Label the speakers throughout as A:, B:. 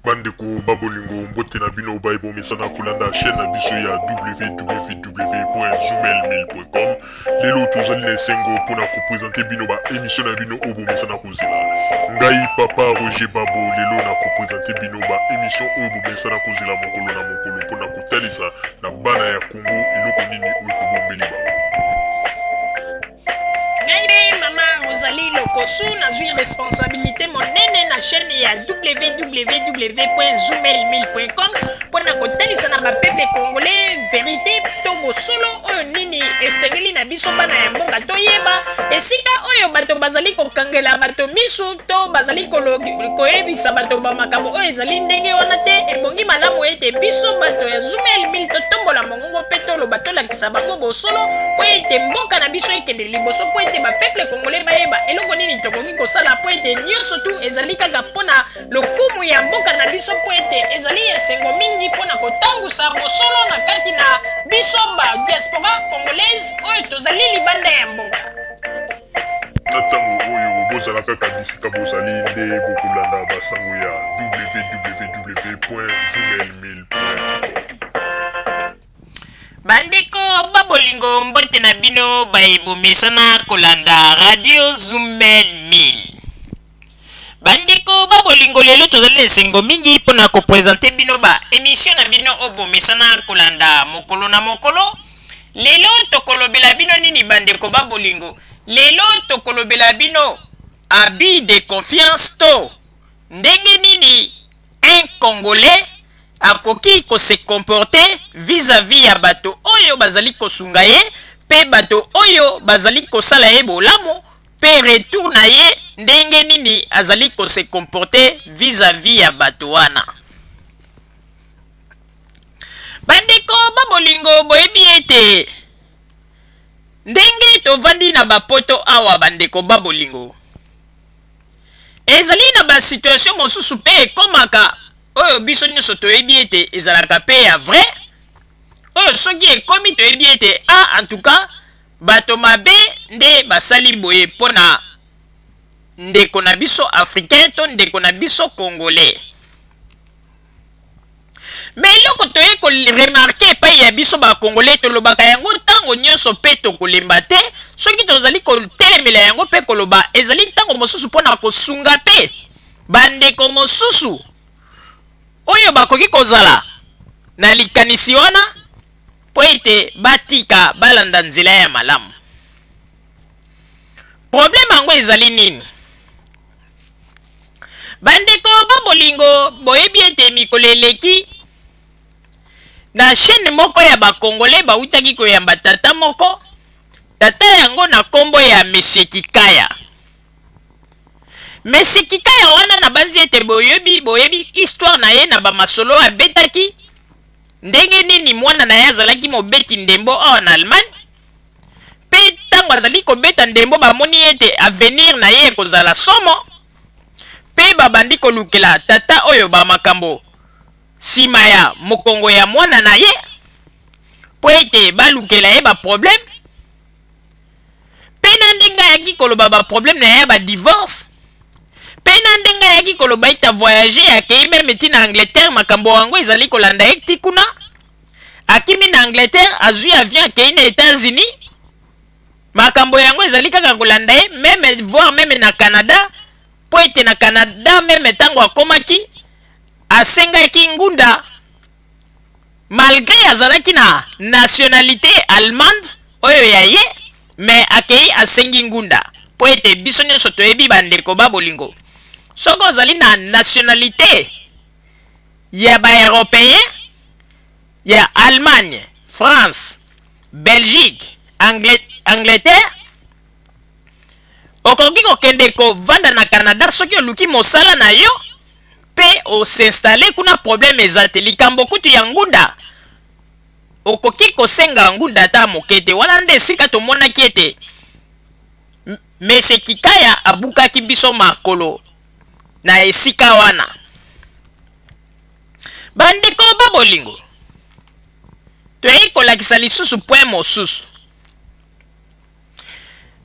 A: Bandeko ba bolingo, mbote na bino baye bomesana kolanda chaîne na biso ya www.zoomail1000.com. Lelo tozali na esengo mpona kopresente bino ba émission na bino oyo bomesana kozela. Ngai papa Roger Babo lelo na kopresente bino ba émission oyo bomesana kozela mokolo na mokolo mpona kotalisa na bana ya Congo eloko nini oyo tobombeli bango.
B: Ngai mpe mama Rosalie Lokosu nazwi responsabilité monene na chaîne ya www.zoomail1000.com mpo na kotalisa na bapeuple congolais verité to bosolo oyo nini esengeli na biso bana ya mboka toyeba esika oyo bato bazali kokangela bato misu to bazali koyebisa bato bamakambo oyo ezali ndenge wana te. Ebongi malamu ete biso bato ya Zoomail 1000 totombola mongongo mpe toloba, tolakisa bango bosolo mpo ete mboka na biso ekende liboso, mpo ete bapeuple congolais bayeba eloko nini tokoki kosala, mpo ete nyonso tu ezali kaka mpo na lokumu ya mboka na biso, mpo ete ezali esengo mingi mpo na kotangusa bosolo na kati na biso ba diaspora congolaise oyo tozali libanda ya mboka.
A: Na ntango oyo bozala kaka bisika bozali nde bokolanda basango ya www.zoomail1000.com.
B: Bandeko ba bolingo, mbote na bino baye bomesana kolanda radio Zumel 1000. Bandeko ba bolingo, lelo tozali na esengo mingi mpo na kopresente bino ba emission na bino oyo bomesana kolanda mokolo na mokolo. Lelo tokolobela bino nini bandeko ba bolingo? Lelo tokolobela bino abus de confiance to ndenge nini un Congolais akoki ko se comporter vis-à-vis ya bato oyo bazali kosunga ye mpe bato oyo bazali kosala ye bolamu, mpe retour na ye ndenge nini azali ko se comporter vis-à-vis ya bato wana. Bandeko ba bolingo, boyebi ete ndenge tovandi na bapoto awa, bandeko ba bolingo, ezali na ba situation mosusu mpe ekomaka oyo biso nyonso toyebi ete ezalaka mpe ya vrai, oyo soki ekomi toyebi ete a en tout cas bato mabe nde basali boye mpo na ndeko na biso africain to ndeko na biso congolais. Me eloko toye koremarke epai ya biso bakongole, tolobaka yango ntango nyonso mpe tokolemba te soki tozali kotelemela yango mpe koloba, ezali ntango mosusu mpo na kosunga mpe bandeko mosusu oyo bakoki kozala na likanisi wana mpo ete batika balanda nzela ya malamu. Probleme yango ezali nini? Bandeko ba bolingo, boyebi ete mikolo eleki na chaîne moko ya bakongole bautaki koyamba tata moko, tata yango na nkombo ya Monsieur Kikaya. Monsieur Kikaya wana nabanzi ete boyebi histoire na ye na bamasolo abetaki ndenge nini mwana na ye azalaki mobeti ndembo awa na Allemagne, mpe ntango azali kobeta ndembo bamoni ete avenir na ye ekozala somo, mpe babandi kolukela tata oyo bamakambo nsima ya mokongo ya mwana na ye mpo ete balukela ye baproblème. Mpe na ndenge ayaki koloba baproblème na ye ya badivorce, mpe na ndenge ayaki koloba ete avoyage akei meme ti na Angleterre, makambo yango ezali kolanda ye ti kuna. Akimi na Angleterre, azwi avion akei na États-Unis, makambo yango ezali kaka kolanda ye meme voire meme na Canada, mpo ete na Canada meme ntango akomaki asengaki ngunda malgré azalaki na nationalité allemande oyo ya ye, me akei asengi ngunda, mpo ete biso nyonso toyebi bandeko ba bolingo, soki ozali na nationalité ya baeuropéen ya Allemagne, France, Belgique, Angleterre, okoki kokende kovanda na Canada soki oluki mosala na yo mpe osinstalle kuna, problème eza te. Likambo kutu ya ngunda, okoki kosenga ngunda ata moke te. Wana nde esika tomonaki ete Monsieur Kikaya abukaki biso makolo na esika wana. Bandeko ba bolingo, toyei kolakisa lisusu point mosusu.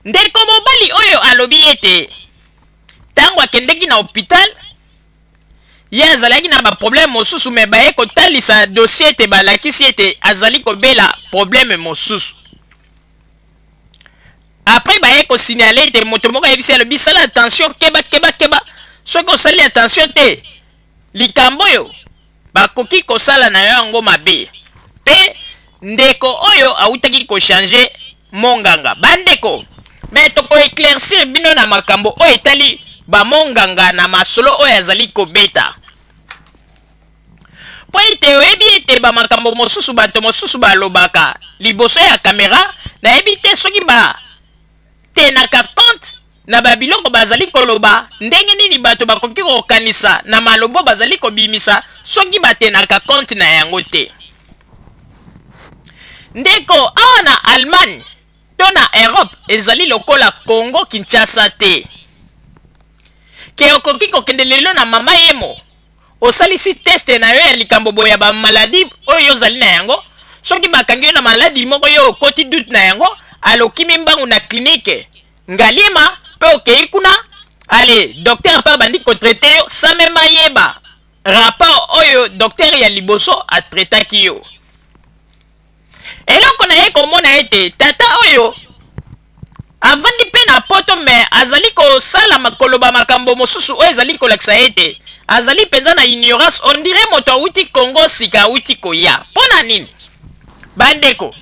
B: Ndeko mobali oyo alobi ete ntango akendeki na hopital, Ye azalaki na ba problème mosusu mais baye kotalisa dossier ete balakisi ete azali kobela problème mosusu. Après baye ko signaler ete moto moko ayebisi alobi sala attention, keba keba keba, soki osali attention te likambo oyo bakoki kosala na yo yango mabe. Pe ndeko oyo awutaki ko changer monganga. Bandeko, mais toko eclaircir bino na makambo oyo etali ba monganga na masolo oyo azali kobeta. Mpo ete oyebi ete ba makambo mosusu bato mosusu balobaka liboso ya kamera, nayebi te soki ba tenaka compte na ba biloko bazali koloba, ndenge nini bato bakoki kokanisa na malobo bazali kobimisa soki batenaka compte na yango te. Ndeko, awa na Allemagne to na Europe ezali lokola Congo Kinshasa te ke okoki kokende lelo na mama yemo osalisi test na yo ya likambo boye ya ba maladie oyo yo ozali na yango. Soki bakangi yo na maladie moko yo okoti doute na yango, alokimi mbangu na clinique Ngaliema pe okei kuna, ale docteur pe abandi kotraite yo sans meme ayeba rapport oyo docteur ya liboso atraitaki yo. Eloko na ye komona ete tata oyo avandi mpe na poto me azali kosala koloba makambo mosusu oyo ezali kolakisa ete azali mpenza na ignorance, on dirait moto awuti Congo sika awuti koya. Mpo na nini bandeko?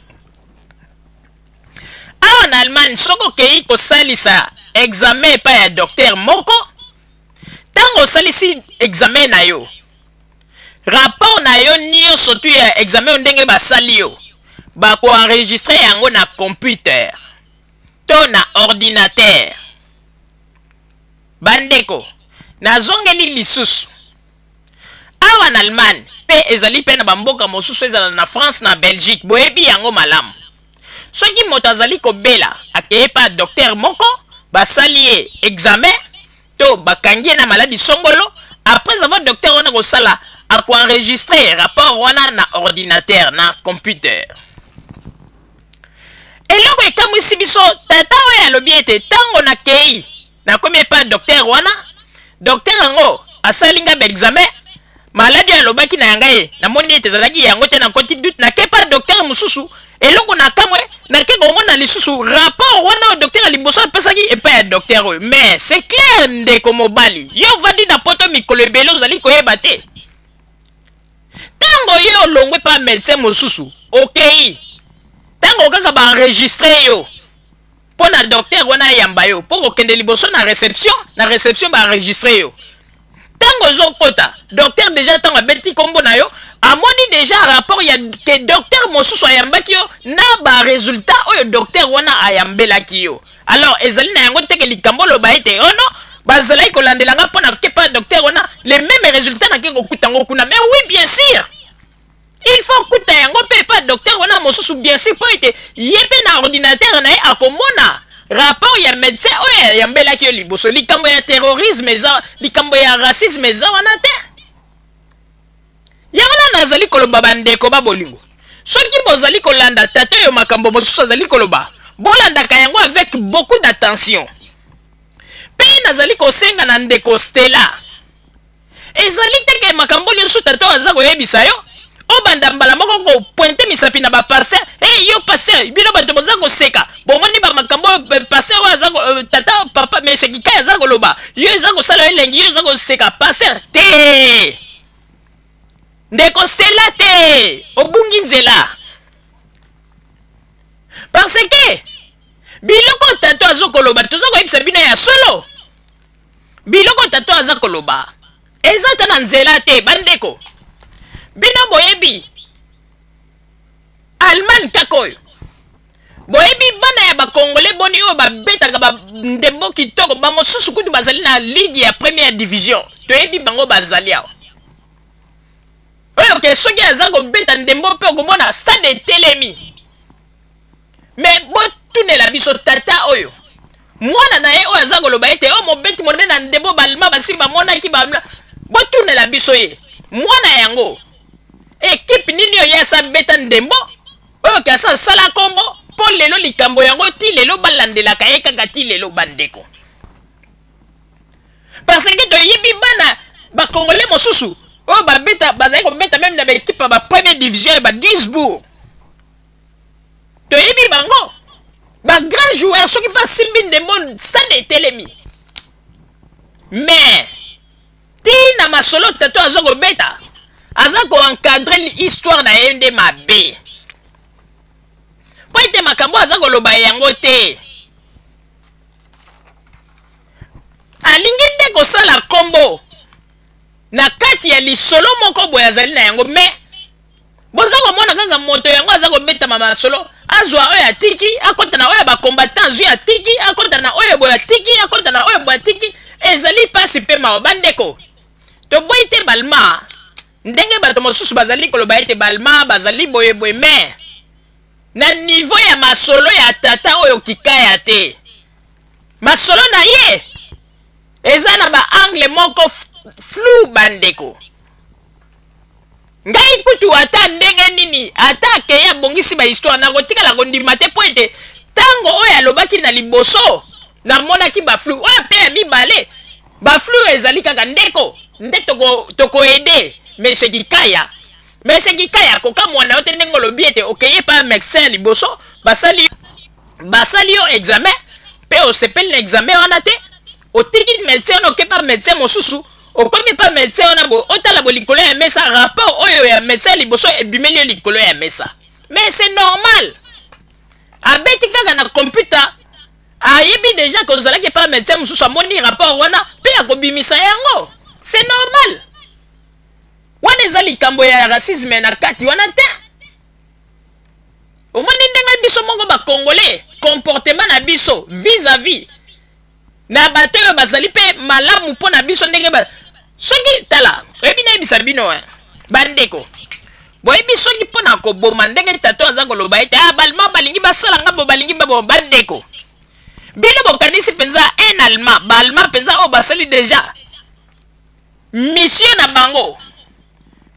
B: Awa na Allemagne soki okei kosalisa examen epai ya docteur moko, ntango osalisi examen na yo, rapport na yo nyonso tu ya examen oyo ndenge basali yo, bakoenregistre yango na computer to na ordinateur. Bandeko, nazongeli lisusu awa na Allemagne mpe ezali mpe na bamboka mosusu, ezala na France na Belgique, boyebi yango malamu. Soki moto azali kobela, akeye pa docteur moko, basali ye examen to bakangi ye na maladi songolo, après avoir docteur wana kosala, akoenregistre rapport wana na ordinateur, na computer. Eloko ekamwisi biso, tata oyo alobi ete ntango nakei nakomi epa docteur wana, docteur yango asali nga baexamen, maladi oyo alobaki na yanga ye namoni ete ezalaki yango te, nakoti doute, nake pa docteur mosusu. Eloko na kamwe, nake komona lisusu rapport wana oyo docteur ya liboso apesaki epai ya docteur oyo. Mais c'est clair, ndeko mobali, yo ovandi na poto mikolo ebele, ozali koyeba te. Ntango yo olongwe pa médecin mosusu, okei, ntango kaka baenregistre yo mpo na docteur wana ayamba yo mpo kokende liboso na reception, na reception baenregistre yo. Ntango ozokota, docteur deja ntango abeti nkombo na yo, amoni deja rapport ya ke docteur mosusu ayambaki yo na ba resultat oyo docteur wana ayambelaki yo. Alors ezali na yango teke likambo oloba ete oh non, bazalaki kolandela nga mpo na kepa docteur wana, le même résultat nake kokuta yango kuna. Mais oui, bien sûr, il faut kuta yango mpe epa docteur wana mosusu, bien sûr, mpo ete ye mpe na ordinateur na ye akomona rapport ya médecin oyo ayambelaki yo liboso. Likambo ya terrorisme eza, likambo ya racisme eza wana te. Yango wana nazali koloba, bandeko ba bolingo, soki bozali kolanda tata oyo makambo mosusu azali koloba, bolandaka yango avec beaucoup d'attention. Mpe nazali kosenga na ndeko Stella, ezali te ke makambo nyonso tata oyo aza koyebisa yo obanda mbala moko kopointe misapi na bapaster. Hey, yo paster, bino bato boza koseka, bomoni ba makambo oyo paster oyo aza tata papa monsieur Kikai aza koloba, yo eza kosala yo elengi, yo eza koseka paster te. Ndeko Stella te, obungi nzela, parce que biloko tata azo koloba, toza koyebisa bino ya solo, biloko tata aza koloba eza ata na nzela te. Bandeko, bino boyebi Allemagne kaka oyo, boyebi bana ya bakongole boni oyo babetaka bandembo kitoko, bamosusu kutu bazali na ligue ya première division, toyebi bango bazali awa. Oyo ke soki aza kobeta ndembo mpe okomona stade etelemi. Me botunela biso tata oyo, mwana na ye oyo aza koloba ete oyo mobeti monene na ndembo, balma basi bamonaki ba, botunela biso ye mwana yango ekipe nini oyo ye asa beta ndembo oyo ke asa asala nkombo mpo lelo likambo yango ti lelo balandelaka ye kaka ti lelo, bandeko. Parce que toyebi bana Bacongolais mosusu oyo babeta, bazali kobeta meme na baekipe ya bapremière division ya baduisbourg, toyebi bango bagrand joueur. Soki mpe asimbi ndembo, stade etelemi. Mais ntina masolo tato aza kobeta, aza koencadre histoire na ye nde mabe, mpo ete makambo aza koloba yango te. Alingi nde kosala nkombo na kati ya lisolo moko boye azali na yango. Me boza komona kaka moto yango aza kobetama masolo, azwa oyo atiki, akɔta na oyo bacombattant azwi, atiki, akɔta na oyo boye, atiki, akɔta na oyo boye, atiki. Ezali mpasi mpe mawa, bandeko. Toboyi te balma, ndenge bato mosusu bazali koloba ete balma bazali boyeboye, me na niveau ya masolo ya tata oyo Kikaya te. Masolo na ye eza na baangle moko flou, bandeko. Ngai kutu, ata ndenge nini, ata akei abongisi bahistoire, nakotikala kondima te, mpo ete ntango oyo alobaki na liboso, namonaki baflou oyo mpe ya mibale, baflou ezali kaka. Ndeko, nde tokoaider monsieur Kikaya. Monsieur Kikaya, kokamwa na yo te ndenge olobi ete okei epai ya médecin ya liboso, basali yo examen mpe osepeli na examen wana te, otiki médecin wana, oke pa médecin mosusu. Okomi pa médecin wana boye, otala bo likolo ya mesa, rapport oyo ya médecin ya liboso ebimeli yo likolo ya mesa. Mais c'est normal, abeti kaka na computer, ayebi déjà kozalaki epa médecin mosusu, amoni rapport wana mpe akobimisa yango. C'est normal, wana eza likambo ya racisme na kati wana te. Omoni ndenge biso moko bacongolais, comportement na biso vis-à-vis na bato oyo bazali mpe malamu mpo na biso, ndenge ba soki tala, oyebi, nayebisa bino, bandeko, boyebi, soki mpo na koboma, ndenge tato aza koloba ete ah, baallemand balingi basala nga bo, balingi baboma, bandeko, bino bokanisi mpenza un Allemand, baallemand mpenza oyo basali déjà mission na bango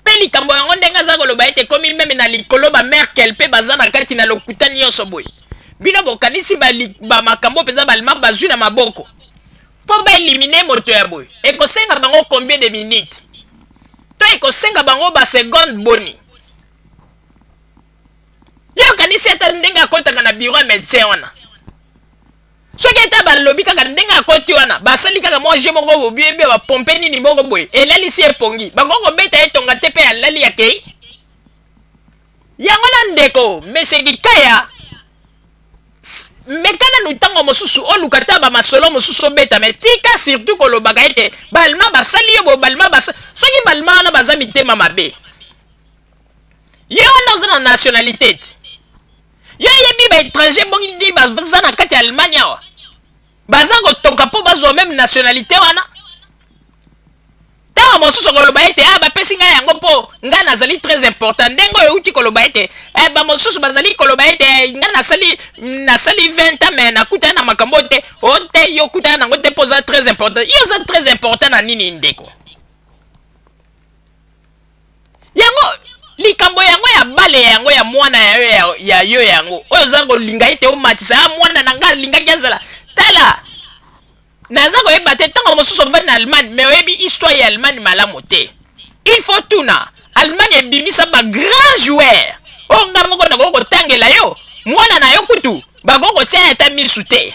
B: mpe likambo yango, ndenge aza koloba ete ekomi même na likolo, bamerkel mpe baza na kati na lokuta nyonso boye, bino bokanisi bamakambo mpenza baallemand bazwi na maboko mpo baéliminer moto ya boye, ekosenga bango combien de minutes to ekosenga bango baseconde boni? Yo okanisi ata ndenge akɔtaka na bureau ya médecin wana, soki ata balobi kaka ndenge akɔti wana, basali kaka mwa jeu moko bobiebi, bapompe nini moko boye, elalisi epongi, bakoki kobeta ye tonga te mpe alali, akei yango na. Ndeko monsieur Kikaya, meka nanu ntango mosusu oluka ta bamasolo mosusu obeta, me tika surtout kolobaka ete balma basali yo boye, balma basa. Soki balma wana baza mitema mabe, ye wana oza na nationalité te. Yo yebi baétranger bongi baza na kati ya Allemagne awa, baza kotoka mpo bazwa même nationalité wana. Ntango mosusu okoloba ete ah, bapesi ngai yango mpo ngai nazali très important, ndenge oyo euti koloba ete eh, bamosusu bazali koloba ete eh, ngai nasali 20 ans, mais nakutana na makambo te. O te, yo okutana nango te mpo oza très important. Yo oza très important na nini, ndeko? Yango likambo yango ya bale yango ya mwana ya yo, ya yo yango oyo oza kolinga ete omatisa ya mwana na ngai alingaki azala. Tala, naza koyeba te, ntango mosusu ovandi na Allemagne, mais oyebi histoire ya Allemagne malamu te. Il faut tuna Allemagne ebimisa bagrand joueur oyo nga moko nakoki kotangela yo. Mwana na yo kutu bakoki kotia ata misu te.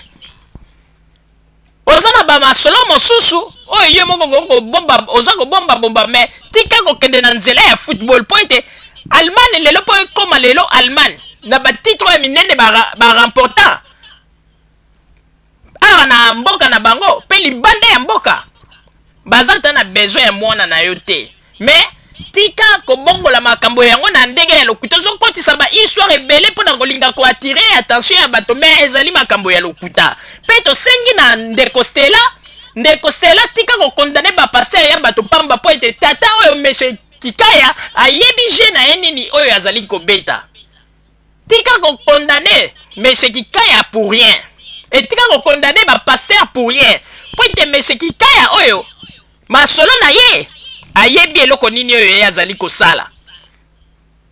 B: Oza na bamasolo mosusu oyo ye moko kobomba, oza kobombabomba, mais tika kokende na nzela ya football, mpo ete Allemagne lelo, mpo ekóma lelo Allemagne na batitre oyo minene baremporter awa na mboka na bango mpe libanda ya mboka, baza ta na besoin ya mwana na yo te. Mais tika kobongola makambo yango na ndenge ya lokuta. Ozokotisa bahistoire ebele mpo na kolinga koattirer attention ya bato, mais ezali makambo ya lokuta. Mpe tosengi na ndeko Stela, ndeko Stela, tika kocondamner bapasteur ya bato pamba, mpo ete tata oyo monsieur Kikaya ayebi jeu na ye nini oyo azali kobeta. Tika kocondamner monsieur Kikaya pour rien, etika kocondamner bapasteur pour rien, mpo ete monsieur Kikaya oyo, masolo na ye, ayebi eloko nini oyo ye azali kosala,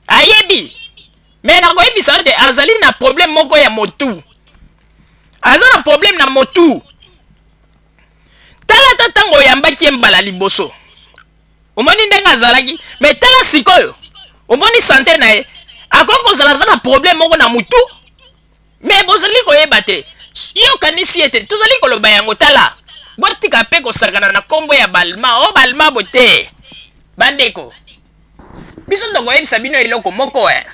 B: ayebi. Me nakoyebisa yo te, azali na problème moko ya motu, aza na problème na motu. Tala, ata ntango oyambaki ye mbala liboso, Omoni ndenge azalaki, mais tala sikoyo, omoni sante na ye, akoki kozala aza na problème moko na mutu, mais bozali koyeba te. Yo okanisi ete tozali koloba yango? Tala, botika mpe kosakana na nkombo ya balma o balma bo te. Bandeko, biso tokoyebisa bino eloko moko eh.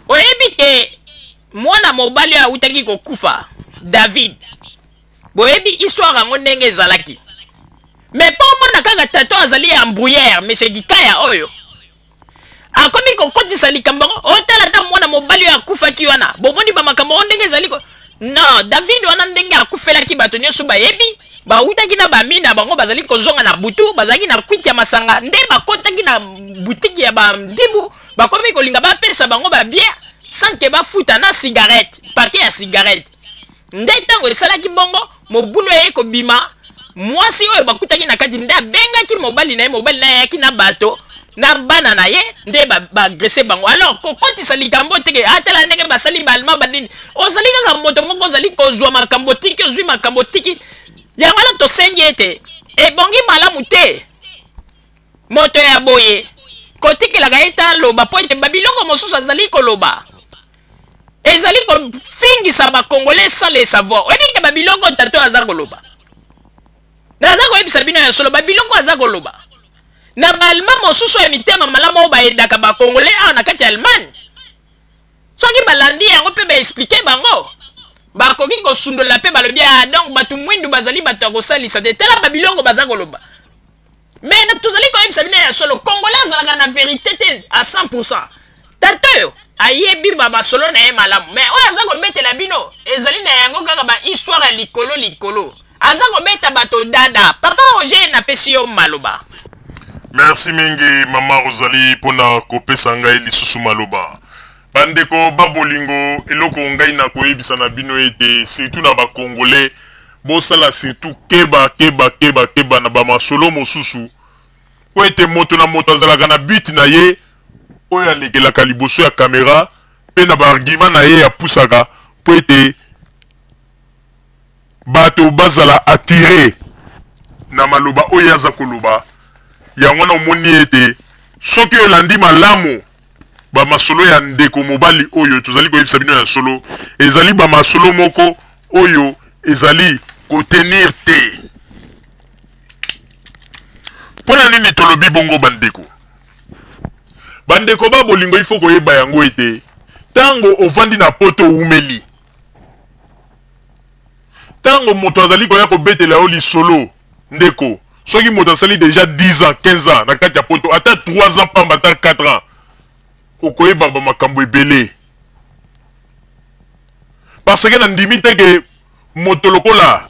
B: Oyebi ke mwana mobali oyo awutaki kokufa, David, boyebi histoire yango ndenge ezalaki. Me mpo omona kaka tato azali ya embrouillère, monsieur Gikaya oyo akomi kokotisa likambo yango, otala ata mwana mobali oyo akufaki wana, bomoni bamakambo yango ndenge ezali ko non. David wana, ndenge akufelaki, bato nyonso bayebi. Bawutaki na bami na bango, bazali kozonga na butu, bazalaki na kwiti ya masanga, nde bakotaki na butiki ya bandibu, bakomi kolinga bapesa bango babiere sans ke bafuta na cigarette, paquet ya cigarette. Nde ntango esalaki bongo, mobulu eye kobima. Mwasi oyo bakutaki na kati nde abengaki mobali na ye, mobali na ye ayaki na bato na bana na ye, nde baagresse ba bango. Alors kokotisa likambo teke atala ndenge basali baalema banini, ozali kaka moto moko ozali kozwa makambo tiki, ozwi makambo tiki yango wana. Tosengi ete ebongi malamu te moto ya boye kotikelaka ye ta aloba, mpo ete babiloko mosusu azali koloba ezali kofingisa Bakongolais sans le savoir. Oyebi ke babiloko tato aza koloba, naza koyebisa bino ya solo, babiloko aza koloba na baalema mosusu ya mitema malamu oyo bayedaka Bakongolais awa na kati ya Allemagne, soki balandi yango mpe baexplike bango, bakoki kosundola mpe balobi: ah, donc bato mwindu bazali bato ya kosalisa te. Tala babiloko baza koloba. Mais tozali koyebisa bino ya solo, Congolais azalaka na vérité te à 100. Tata oyo ayebi bamasolo na ye malamu, mais oyo aza kobetela bino ezali na yango kaka bahistoire ya likolo likolo, aza kobeta bato dada. Papa Roger, napesi yo maloba.
A: Merci mingi, mama Rosalie, mpona kopesa ngai lisusu maloba. Bandeko babolingo, eloko ngai na koyebisa na bino ete surtout na Bakongolais, bosala surtout keba, keba, keba, keba na bamasolo mosusu, po ete moto na moto azalaka na but na ye oyo alekelaka liboso ya kamera mpe na baargument na ye apusaka mpo ete bato bazala attire na maloba oyo aza koloba. Yango wana omoni ete soki olandi malamu bamasolo ya ndeko mobali oyo, tozali koyebisa bino ya solo, ezali bamasolo moko oyo ezali kotenir te. Mpo na nini tolobi bongo, bandeko? Bandeko ba bolingo, ifo koyeba yango ete ntango ovandi na poto, owumeli, ntango moto azali koya kobetela yo lisolo, ndeko, soki moto asali deja 10 ans, 15 ans na kati ya poto, ata 3 ans pamba, ata 4 ans, okoyeba bamakambo ebele, parce que nandimi te ke moto lokola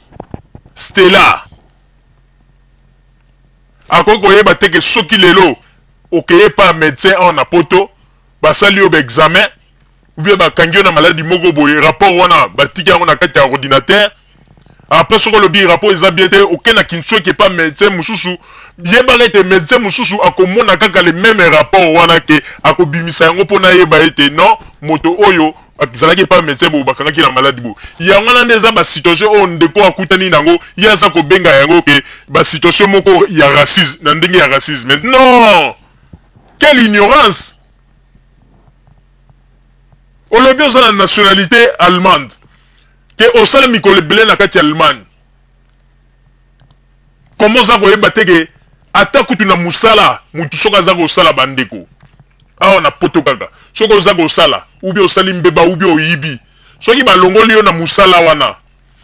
A: Stella akoki koyeba te ke soki lelo okeye pa médecin awa na poto, basali yo baexamen ou bien bakangi yo na maladi moko boye, rapport wana batiki yango na kati ya ordinateur. Après, soki olobi rapport eza bien te, oke na Kinsueki epa médecin mosusu, yebaka ete médecin mosusu akomona kaka le même rapport wana, ke akobimisa yango mpo nayeba ete non, moto oyo azalaki epa médecin boye, bakangaki na maladi boye. Yango wana nde eza basituation oyo ndeko akutani nango, ye aza kobenga yango ke basituation moko ya racisme, na ndenge ya racisme. Non, quelle ignorance! Olobi oza na nationalité allemande, ke osala mikolo ebele na kati ya Allemagne, komo oza koyeba te ke ata kutu na mosala, motu soki aza kosala, bandeko, awa na poto kaka soki oza kosala ou bien osali mbeba ou bien oyibi, soki balongoli yo na mosala wana,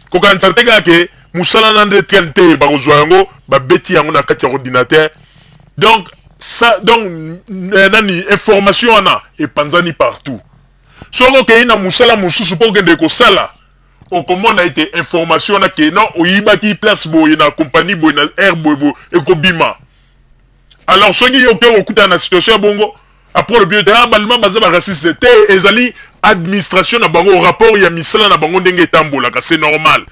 A: kokanisa te kaka ke mosala na nde traine te, bakozwa yango, babeti yango na kati ya ordinateur. Donc ça, donc nani, information wana epanzani partout. Soki okei na mosala mosusu mpo okende kosala, okomona ete information wana ke non, oyibaki place boye, na compagnie boye, na aire boye boye, ekobima. Alors soki yo oke kokutana na situation ya bongo, après olobi ete ah, balima baza baraciste te, ezali administration na bango, rapport ya misala na bango ndenge etambolaka, c'est normal.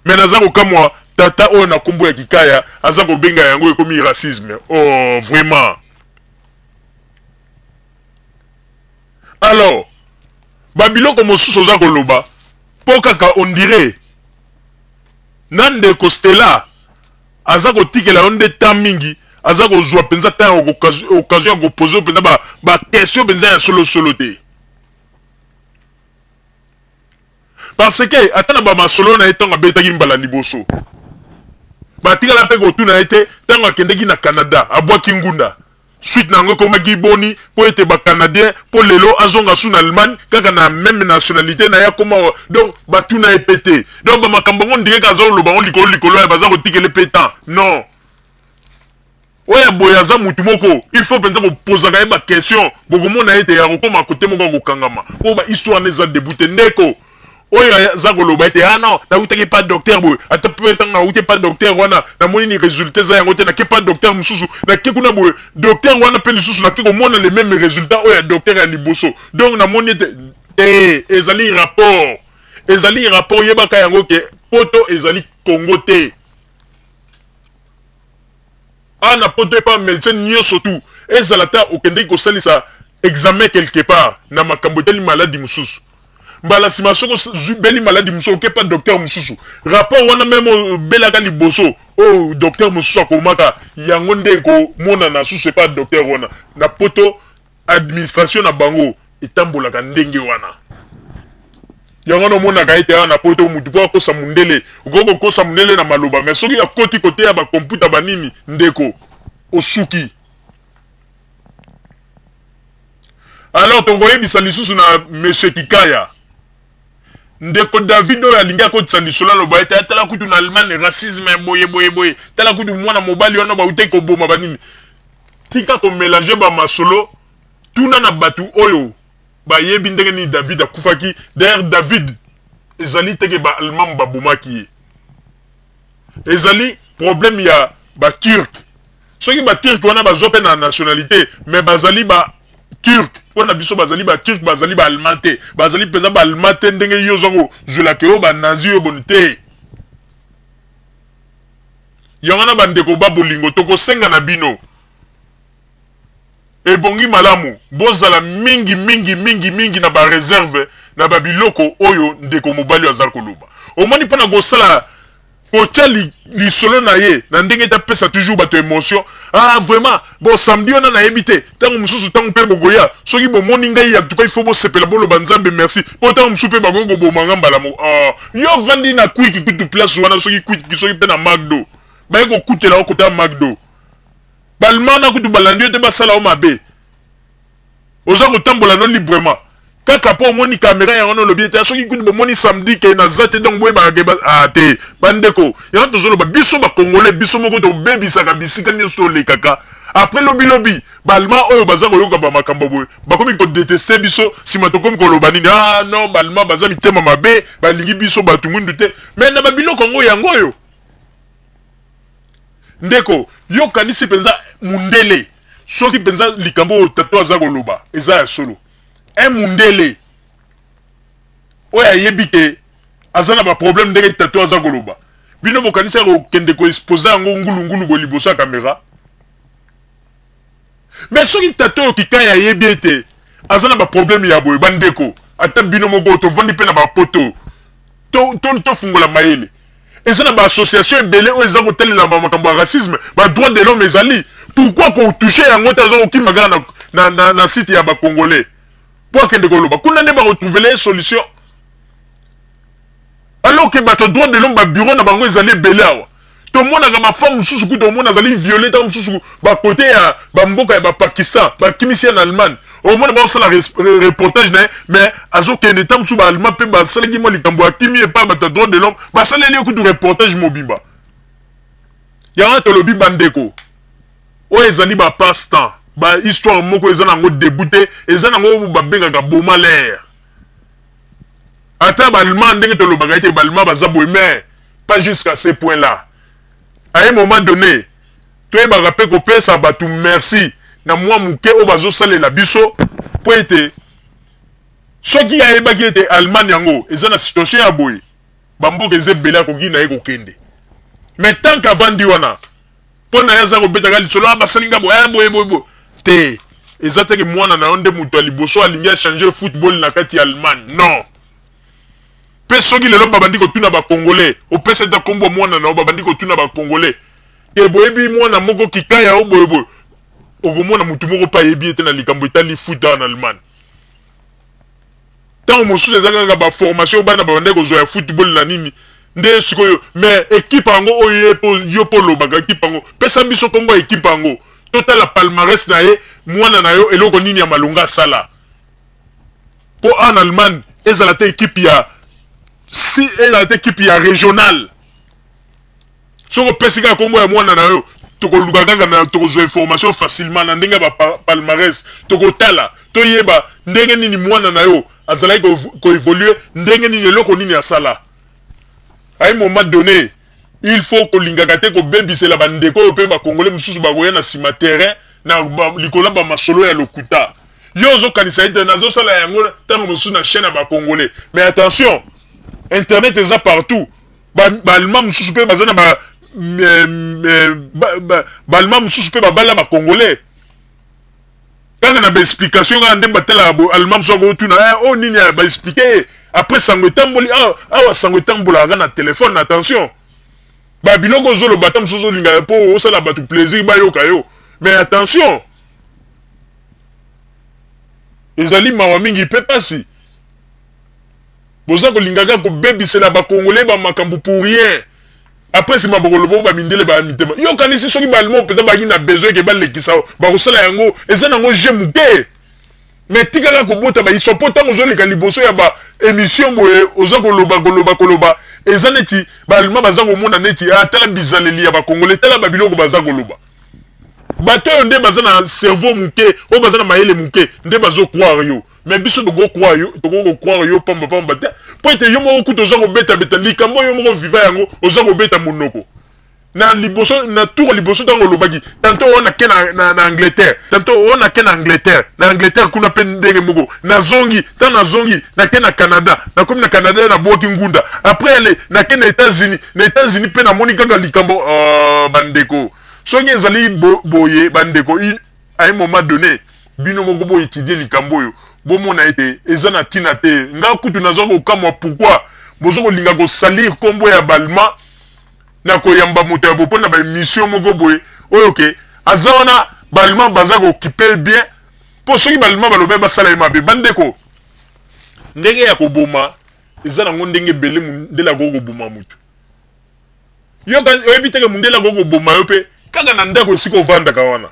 A: Mais naza kokamwa tata oyo na nkombo ya Kikaya aza kobenga yango ekomi racisme. Oh, vraiment! Alors babiloko mosusu oza koloba mpo kaka on dirait na ndeko Stella. Aza kotikela yo nde temps mingi, aza kozwa mpenza temps ya occasion ya kopose yo mpenza ba question mpenza ya solosolo te. Parce que ata na ba masolo na ye ntango abetaki mbala liboso, batikala mpe kotuna ye te ntango akendeki na Canada, abwaki ngunda. Suite na yango ekomaki boni mpo ete ba Canadiens mpo lelo azonga su na Allemagne kaka na meme nationalité na ye akoma, donc batuna ye mpe te. Donc ba makambo yango ndenge kaka aza koloba yango likolo likolo ya baza kotikela mpe temps. Non. Oyo ya boye aza mutu moko il faut mpenza kopozaka ye ba question, bokomona ete akokoma kote moko akokangama mpo ba histoire wana eza debout te ndeko. Oyo aza koloba ete ah non, nawutaki pa docteur boye, ata mpe ntango nawuti pa docteur wana namoni ni résultat eza yango te, nake pa docteur mosusu, nake kuna boye, docteur wana mpe lisusu nake komona le même résultat oyo ya docteur ya liboso. Donc namoni ete te, ezali rapport, ezali rapport. Yebaka yango ke poto ezali Congo te. Awa na poto epa médecin nyonso tu, ezala ta okendeki kosalisa examen quelque part na makambo etali maladi mosusu, mbala nsima soki ozwi maladi mosusu, oke pa docteur mosusu, rapport wana meme obelaka liboso oyo docteur mosusu akomaka yango nde ekomonana susu epa docteur wana. Na poto administration na bango etambolaka ndenge wana. Yango wana omonaka ete awa na poto mutu mpo akosa mundele, okoki kokosa mundele na maloba, mais soki akoti kote ya bakomputa banini, ndeko osuki. Alors tokoyebisa lisusu na monsieur Kikaya, ndeko David oyo alingi akotisa lisolo, aloba ete atala kutu na Allemagne racisme boye boye boye, tala kutu mwana mobali wana bautaki koboma banini. Tika komélanger ba masolo, tuna na bato oyo bayebi ndenge nini David akufaki. D'ailleurs David ezali teke ba Allemand babomaki ye, ezali problème ya ba Turc. Soki ba Turc wana bazwa mpe na nationalité, mais bazali ba Turc mpona biso, bazali ba Turc, bazali ba Allemand te, bazali mpenza ba Allemand te ndenge yo oza kozwelaka oyo ba Nazi oyo boni te. Yango wana bandeko ba bolingo, tokosenga na bino, ebongi malamu bozala mingi mingi mingi mingi na ba réserve na ba biloko oyo ndeko mobali aza koloba. Omoni, mpona kosala kotia lisolo na ye na ndenge ete apesa toujours bato émotion. Ah vraiment, bon, samedi wana nayebi te ntango mosusu, ntango mpe bokoya, soki bomoni ngai, en tout cas il faut bosepela, boloba Nzambe merci, mpo ntango mosusu mpe bakoki koboma nga mbala mo. Oh, yo vandi na Quick kutu place wana, soki Quick, soki mpe na Macdo, baye kokutela yo kota Macdo, balma na kutu balandi yo te, basala yo mabe. Oza kotambola no librement kaka mpo omoni kamera yango wana, olobi ete soki kutu bomoni samedi ke naza te, donc boyebaka ke ah te. Bandeko, yango tozoloba, biso bacongolais, biso moko tobebisaka bisika nyonso tolekaka. Après lobilobi baallemand oyo baza koyoka bamakambo boye bakomi kodétester biso. Nsima tokomi koloba nini? Ah non, baallemand baza mitema mabe, balingi biso bato mwindu te. Mais na babiloko yango, yango oyo ndeko, yokanisi mpenza mundele, soki mpenza likambo oyo tato aza koloba eza ya solo, un mundele oyo ayebi te aza na baproblème ndenge tato aza koloba, bino bokanisi kokende koexposer yango ngulungulu boye liboso ya kamera? Mais soki tata oyo Kikaya ayebi ete aza na baproblème ya boye, bandeko, ata bino moko tovandi mpe na bapoto, tofungola mayele. Eza na baassociation ebele oyo eza kotalela makambo ya racisme, badroit de l'homme ezali. Pourquoi kotoucher yango te? Aza kokima kaka na site ya bacongolais mpo akende koloba kuna nde bakotrouvela ye solution, alors que bato droit de l'homme, babureau na bango ezali ebele awa. Tomonaka bafemme mosusu kutu, omona azali violé, ntango mosusu bakote ya bamboka ya bapakistan, bakimisi ya na Allemagne, omona baosala reportage na ye, mais azokende, ntango mosusu baallemand mpe basalaki mwa likambo, akimi epai bato ya droit de l'homme, basaleli ye kutu reportage mobimba. Yango tolobi, bandeko, oyo ezali bapasse temps, bahistoire moko eza nango debout te, eza nango babengaka boma l'air. Ata baallemand, ndenge tolobaka ete baallemand baza boye, mais pas jusqu'à ce point là. À un moment donné toyebaka mpe kopesa bato merci na mwa moke oyo bazosalela biso, mpo ete soki ayebaki ete Allemagne yango eza na situation ya boye, bamboka eza ebele akoki na ye kokende. Mais tant qu'avandi wana, mpo na ye aza kobetaka lisolo, basali nga boye boye boye boye te. Eza teke mwana na yo nde moto ya liboso alingi achanger football na kati ya Allemagne, non. Mpe soki lelo babandi kotuna bacongolais, opesa ata nkombo ya mwana na yo, babandi kotuna bacongolais. Ke boyebi mwana moko kikaya o boye boye, okomona motu moko mpe ayebi ye te na likambo etali foot awa na Allemagne. Ntango mosusu eza kaka baformation bana babandaki kozwa ya football na nini nde sikoyo, mais ekipe yango oyo yo mpo olobaka ekipe yango, pesa biso nkombo ya ekipe yango, totala palmarès na ye, mwana na yo eloko nini ya malonga asala. Mpo en Allemagne ezala te ekipe ya si ezala te ekipe ya regionale. Soki opesi kaka nkombo ya mwana na yo, tokoluka kaka na tokozwa information facilement na ndenge ya bapalmarès, tokotala toyeba ndenge nini mwana na yo azalaki koévolue, ndenge nini, eloko nini asala. À un moment donné, il faut kolingaka te kobebisela bandeko oyo mpe bakongole mosusu bakoya na nsima terrain na likolo ya bamasolo ya lokuta. Yo ozokanisa ete nazosala yango ntango mosusu na chaîne ya bakongole, mais attention, internet eza partout. Baallemand mosusu mpe baza na ba baallemand mosusu mpe babala bakongolais kaka na baexplication kaka nde batalaka bo allemand mosusu akotuna oyo nini, baexplike ye. Après sango etamboli awa, sango etambolaka na telefone. Attention, babiloko ozoloba, ata mosusu olingaka mpo osala bato plaisir bayoka yo, mais attention, ezali mawa mingi mpe pasi. Boza kolinga kaka kobebisela bakongolais bamakambo pour rien. Après nsima bokoloba bamindele baya mitema. Yo okanisi soki baallemand mpenza bayaki na besoin ke balekisa, bakosala yango? Eza nango jeu moke, mais tikaka kobota bahistoires, mpo ntango ozoleka liboso ya baémission boye, oza koloba koloba koloba, eza neti baallemand baza komona neti tala bizaleli ya bakongolais, tala babiloko baza koloba. Bato oyo nde baza na cerveau moke, oyo baza na mayele moke nde bazocroire yo, mais biso tokocroire yo, tokoki kocroire yo pamba pamba te, mpo ete yo moko kuta oza kobetabeta likambo yo moko viva yango, oza kobeta monoko na liboso na tour liboso. Ntango olobaki tantôt oyo nake na Angleterre, tantôt oyo nake na Angleterre, na Angleterre kuna mpe ndenge moko, nazongi, ntango nazongi nake na Canada, nakomi na Canada nabwaki ngunda, après ale nake na États-Unis, na États-Unis mpe namoni kaka likambo. Bandeko, soki ezali boye, bandeko, à un moment donné bino moko boétudie likambo oyo, bomona ete eza na ntina te. Nga kutu naza kokamwa pourquoi boza kolinga kosalir nkombo ya baallemand na koyamba moto ya bo mpo na baémission moko boye oyo ke aza wana. Baallemand baza kokipe bien, mpo soki baallemand balobi basala ye mabe, bandeko, ndenge ya koboma eza nango ndenge ebele. Mundele akoki koboma motu. Yo oyebi teke mundele akoki koboma yo mpe kaka na ndako esika ovandaka wana.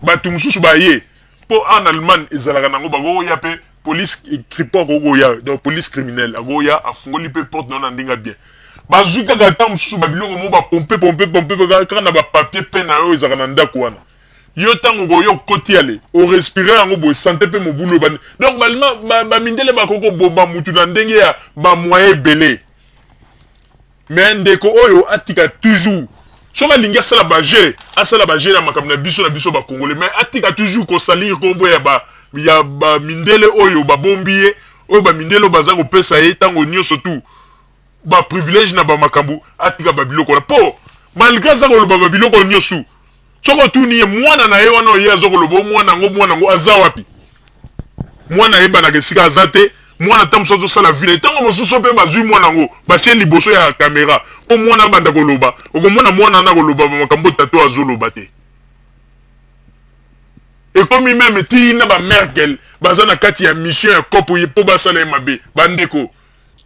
A: Bato mosusu baye, mpo en Allemagne ezalaka nango, bakoya mpe police Kripo akoki koya, donc police criminelle akoya, afungoli mpe porte na yo na ndenge bien, bazwi kaka ntango mosusu babiloko mo bapompe pompe pompe kaka na bapapier mpe na yo ezalaka na ndako wana. Yo ntango okoya okoti, ale orespire yango boye, sante mpe mobulu ebandi. Donc bamindele bakoki koboma mutu na ndenge ya bamoyen ebele. Mais ndeko oyo atika toujours, soki alingi asala bajeu, asala bajeu na makambo na biso, na biso bakongole, mais atika toujours kosalir nkombo ya bamindele oyo babombi ye, oyo bamindele oyo baza kopesa ye ntango nyonso tu baprivilège na bamakambo. Atika babiloko wana, mpo malgré aza koloba babiloko nyonso, soki otuni ye mwana na ye wana oye aza koloba o mwana yango, mwana yango aza wapi? Mwana ayebanaka esika aza te. Mwana ntango mosusu azosala vile, ntango mosusu mpe bazwi mwana yango batie liboso ya kamera mpo mwana abanda koloba. Okomona mwana wana koloba bamakambo tato azoloba te. Ekomi même tina bamerkel baza na kati ya mission ya kopo ye mpo basala ye mabe. Bandeko,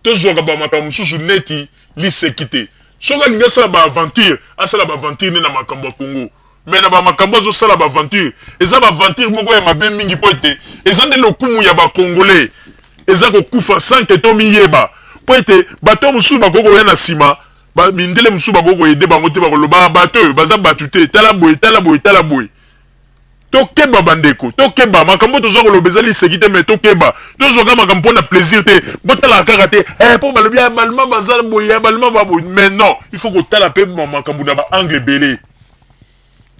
A: tozwaka bamakambo mosusu neti liseki te. Soki alingi asala baaventure, asala baaventure nde na makambo ya Congo, mais na bamakambo azosala baaventure, eza baaventure moko ya mabe mingi, mpo ete eza nde lokumu ya bakongolais eza kokufa sans ke tomiyeba, mpo ete bato mosusu bakoki koya na nsima, mindele mosusu bakoki koaider bango te, bakoloba bato oyo baza bato te, tala boye, tala boye, tala boye. Tokeba bandeko, tokeba. Makambo toza koloba eza liseki te, mais tokeba. Tozwaka makambo mpo na plaisir te, botalaka kaka te mpo balobi balma baza boye, balma baboye, mais non, il faut kotala mpe makambo na baangle ebele.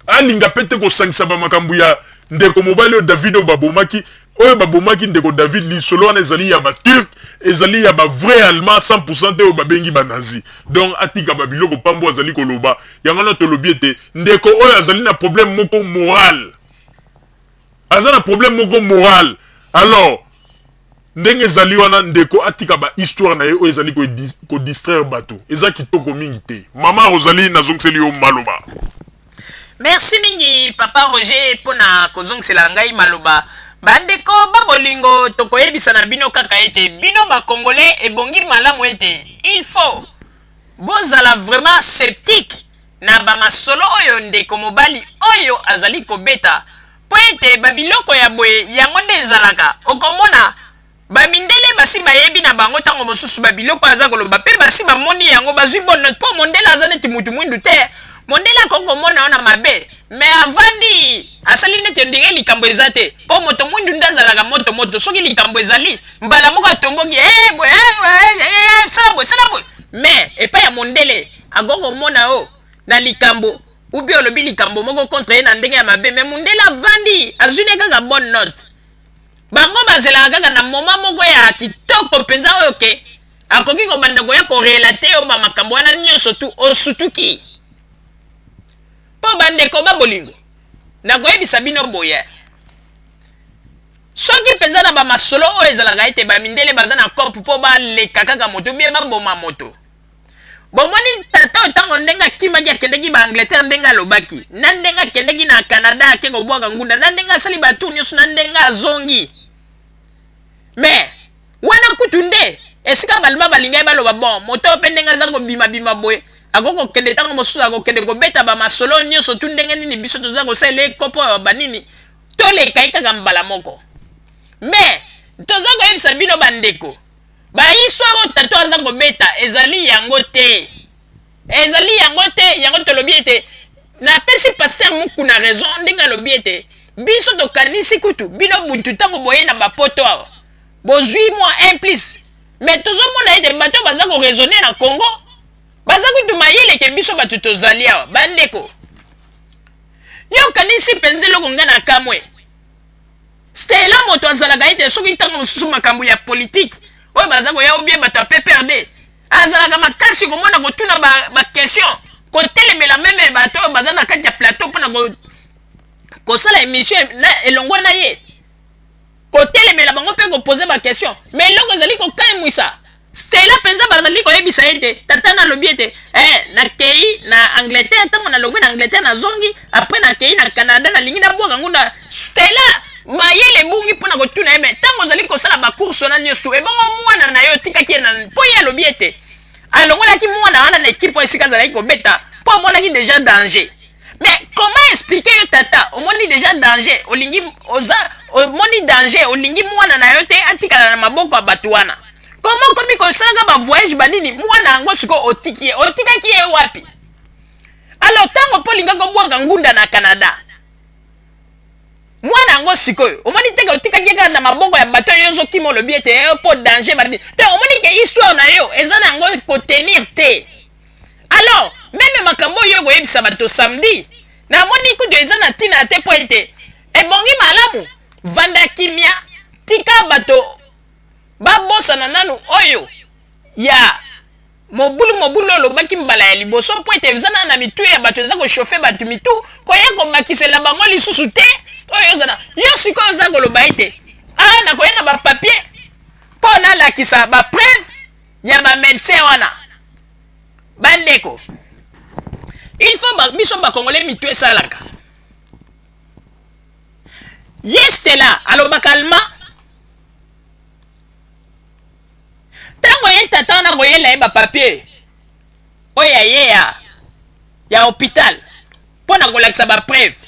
A: Alinga mpe te kosangisa bamakambo ya ndeko mobali oyo David oyo babomaki, oyo babomaki ndeko David. Lisolo wana ezali ya baturc, ezali ya bavrai allemand 100 te oyo babengi banazi. Donc atika babiloko pambo azali koloba yango wana. Tolobi ete ndeko oyo azali na problème moko moral, aza na problème moko moral. Alors Ndenge ezali wana ndeko atika ba histoire na ye oyo ezali ko distraire bato. Eza kitoko mingi te. Mama Rosalie nazongiseli yo maloba.
B: Merci mingi papa Roger pona kozongisela ngai maloba. Bandeko ba bolingo tokoyebisa na bino kaka ete bino ba congolais ebongi malamu ete il faut bozala vraiment sceptique na ba masolo oyo ndeko mobali oyo azali kobeta mpo ete ba biloko ya boye yango nde ezalaka okomona ba mindele basi bayebi na bango ntango mosusu ba biloko aza koloba mpe basi bamoni yango bazwi bonne note mpo mondele aza neti mutu mwindu te mondele akoki komona yo na mabe me avandi asali neti ondire likambo eza te mpo moto mwindu nde azalaka moto moto soki likambo ezali mbala moko atomboki eh, boye eh, eh, sala boye sala boye me epai ya mondele akoki komona yo na likambo ou bien olobi likambo moko contre ye na ndenge ya mabe me mundele avandi azwi ne kaka bonne note bango bazelaka kaka na moma moko ya kitoko mpenza oyo ke akoki kobanda koya korelate yo bamakambo wana nyonso tu osutuki mpo bandeko ba bolingo nakoyebisa bino boye soki mpenza na bamasolo oyo ezalaka ete bamindele baza na cope mpo baleka kaka moto bie baboma moto bomoni tata oyo ntango ndenge akimaki akendeki ba angleterre ndenge alobaki na ndenge akendeki na canada ake kobwaka ngunda na ndenge asali batour nyonso na ndenge azongi me wana kutu nde esika balima balingaki baloba bon moto oyo mpe ndenge aza kobimabima boye akoki kokende ntango mosusu akokende kobeta bamasolo nyonso tu ndenge nini biso toza kosalela ekopo ya banini toleka ye kaka mbala moko me toza koyebisa bino bandeko Ba histoire oyo tata aza kobeta ezali yango te. Ezali yango te, yango tolobi ete napesi pasteur Mukuna raison ndenge alobi ete biso tokanisi kutu bino butu ntango boye na bapoto awa bozwi mwa un plus mais tozomona ete bato baza koraisonne na Congo baza kutu mayele ke biso bato tozali awa bandeko yo okanisi mpenza eloko ngai na kamwe Stella moto azalaka ete soki ntango mosusu makambo ya politike oyo baza koya obie bato ya PPRD azalaka makasi komona kotuna baquestion ba kotelemela meme bato oyo baza na kati ya plateau mpona kosala émission elongo na ye kotelemela bango mpe kopose baquestion mais eloko ezali kokamwisa Stella mpenza bazali koyebisa ye ete tata nalobi ete eh, nakei na Angleterre ntango nalongwe na Angleterre nazongi apres nakei na Canada nalingi nabwaka ngunda Stella mayele ebungi mpo na kotuna ye me ntango ozali kosala bacourse wana nyonso ebongo mwana na yo otikaki ye na mpo ye alobi ete alongolaki mwana wana na ekipe oyo esika azalaki kobeta mpo amonaki deja danger mais comment expliquer yo tata omoni deja danger olingi oza omoni danger olingi mwana na yo te atikala na maboko ya bato wana comment okomi kosalaka bavoyage banini mwana yango sikoyo otiki ye otikaki ye wapi alors ntango mpo olingaki obwaka ngunda na canada mwana yango sikoyo omoni teke otikaki ye kaka na maboko ya bato oyo ozokima olobi ete eh, mpo danger banini te omoni ke histoire na yo eza na yango kotenir te alors meme makambo oyo okoyebisa bato samedi namoni kutu eza na ntina te mpo ete ebongi malamu vanda kimia tika bato babosana nanu oyo ya mobulu mobulu olobaki mbala ya liboso mpo ete eza na na mitu ya bato eza kochauffe bato mitu koya kobakisela bango lisusu te oyo ozana yo sikoyo oza koloba ete ah nakoya na bapapier mpo nalakisa bapreuve ya ba médecin wana bandeko il faut ba, biso bakongole mitu esalaka ye stela alobaka allemand ntango ye tata wana koyela ye bapapier oyo ya ye ya ya hôpital mpo na kolakisa bapreuve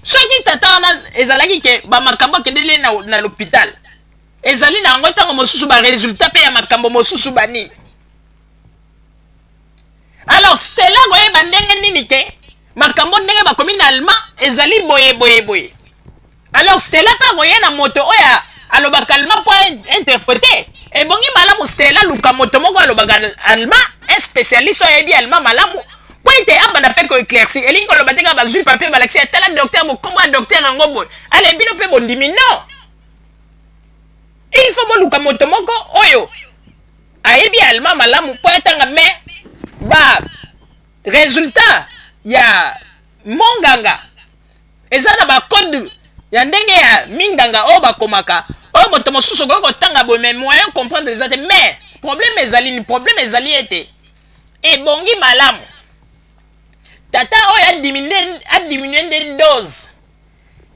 B: soki tata wana ezalaki ke bamakambo akendeli ye na, na l'hôpital ezali na yango ntango mosusu baresultat mpe ya makambo mosusu banini alors stela koyeba ndenge nini ke makambo ndenge bakomi na allemand ezali boye boye boye alors stela mpe akoya na moto oyo alobaka allemand mpo interprete ebongi malamu stela luka moto moko alobaka allemand un spécialiste oyo ayebi allemand malamu mpo ete abanda mpe koéclaircir elingi koloba te kaka bazwi papier balakisi atala docteur bokombo ya docteur yango boye ale bino mpe bondimi non il faut boluka moto moko oyo ayebi allemand malamu mpo atanga mais ba résultat ya monganga eza na bacode Ya ndenge ya minganga oyo bakomaka, oyo moto mosusu okoki kotanga boye, mais moyen comprendre eza te. Mais problème ezali ni problème ezali ete ebongi malamu tata oyo adiminue nde dose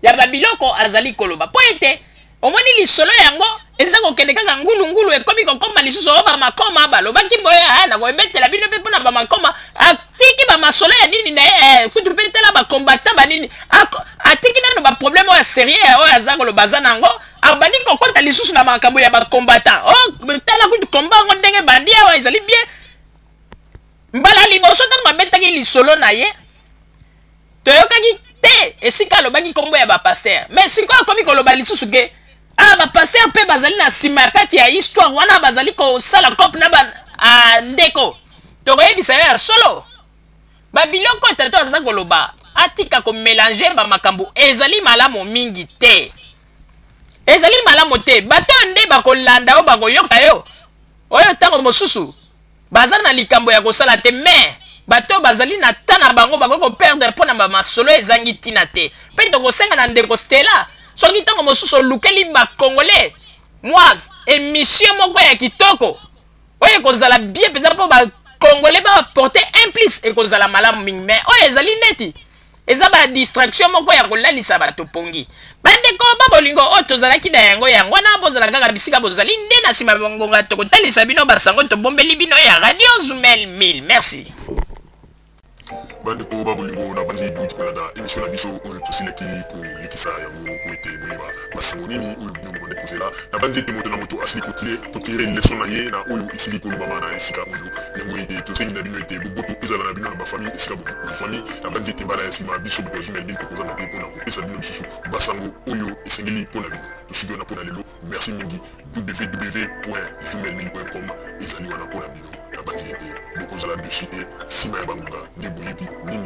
B: ya babiloko azali koloba, mpo ete omoni lisolo yango eza kokende kaka ngulungulu, ekomi kokoma lisusu oyo bamakoma balobaki boye. Ah, nakoebetela bino mpe mpona bamakoma atiki bamasolo ya nini na ye eh, kutu mpe tala bakombata banini, atiki nano baproblème oyo ya sérieux oyo aza koloba aza nango, abandi kokota lisusu na makambo ya bakombata. Oh, tala kutu komba yango ndenge bandi awa ezali bien. Mbala liboso ntango abetaki lisolo na ye, toyokaki te esika alobaki nkombo ya bapasteur, mais sikoyo akomi koloba lisusu ke ah, bapasteur mpe bazali na nsima ya kati ya histoire wana, bazali kosala cope na ba ah, ndeko. Tokoyebisa yo ya solo, babiloko tata aza koloba, atika komélanger bamakambo, ezali malamu mingi te, ezali malamu te. Bato oyo nde bakolanda oyo, bakoyoka yo oyo, ntango mosusu baza na likambo ya kosala te, mais bato oyo bazali na ta na bango bakoki koperdre mpo na bamasolo ezangi ntina te. Mpe tokosenga na ndeko Stela, soki ntango mosusu olukeli bacongolais mwa émission moko ya kitoko oyo ekozala bien mpenza mpo bacongolais baapporte un plus, ekozala malamu mingi. Mais oyo ezali neti eza badistraction moko ya kolalisa bato pongi. Bandeko ba bolingo, oyo tozalaki na yango yango wana. Bozala kaka bisika bozali, nde na nsima bangonga tokotalisa bino basango tobombeli bino ya Radio Zumel 1000. Merci.
A: Bandeko ba bolingo, na bandi bouti kolanda émission na biso oyo tosilaki kolekisa yango po ete boyeba basango nini oyo bino bobandi kozela. Na bandi ete moto na moto asili kotirer leçon na ye na oyo esili kolobama na esika oyo. Yango ete tosengi na bino ete boboto ezala na bino na bafamille esika bozwami. Na bandi ete mbala ya nsima, biso bato ya Zumel 1000 tokozanga te mpona kopesa bino lisusu basango oyo esengeli mpo na bino. Tosuki wana mpo na lelo. Merci mingi. www.zumel1000.com ezali wana mpo na bino. Na bandi ete bokozala déçus te. Nsima ya bangonga nde boyebi nini.